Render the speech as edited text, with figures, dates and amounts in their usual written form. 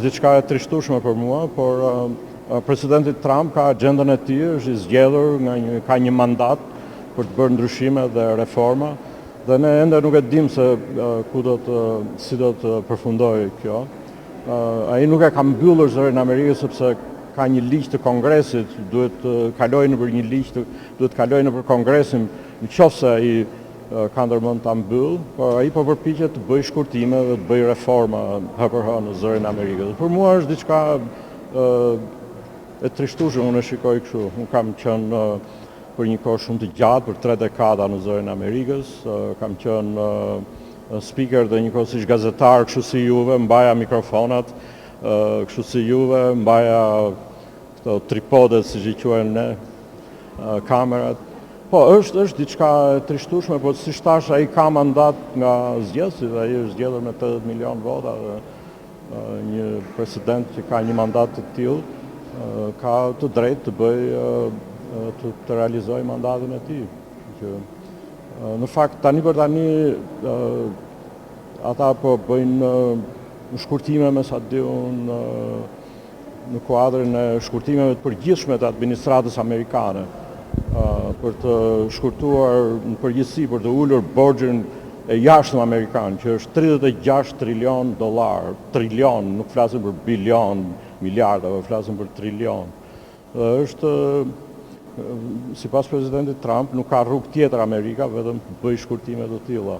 Diçka e trishtueshme për mua, por presidenti Trump ka agjendën e tij, është i zgjedhur nga një ka një mandat për të bërë ndryshime dhe reforma dhe ne ende nuk e dimë se ku do të si do të përfundojë kjo. Ai nuk e ka mbyllur Zërin e Amerikës sepse ka një ligj të Kongresit, duhet të kalojë nëpër një ligj të duhet të kalojë nëpër Kongresin në qoftë se ai ka ndërmend ta mbyll, por ai po përpiqet të bëjë shkurtime dhe të bëjë reforma hë për hë në Zërin e Amerikës. Për mua është diçka e trishtueshme, unë e shikoj kështu. Unë kam qenë për një kohë shumë të gjatë, për 3 dekada në Zërin e Amerikës, kam qenë speaker dhe njëkohësisht gazetar, kështu si juve, mbaja mikrofonat, kështu si juve, mbaja këto tripodet, siç i quajmë ne, kamerat. Po, është diçka e trishtueshme, po siç thash, ai ka mandat nga zgjedhësit, ai është zgjedhur me 80 milion vota dhe një president që ka një mandat të tillë ka të drejtë të bëjë të realizojë mandatin e tij. Që në fakt tani për tani ata po bëjnë shkurtime me sa di unë në kuadrin e shkurtimeve të përgjithshme të administratës amerikane për të shkurtuar në përgjithësi, për të ulur borxhin e jashtëm amerikan, që është 36 trilion dollar, trilion, nuk flasim për bilion, miliarda, por flasim për trilion. Dhe është, sipas presidentit Trump, nuk ka rrugë tjetër Amerika, vetëm të bëjë shkurtime të tilla.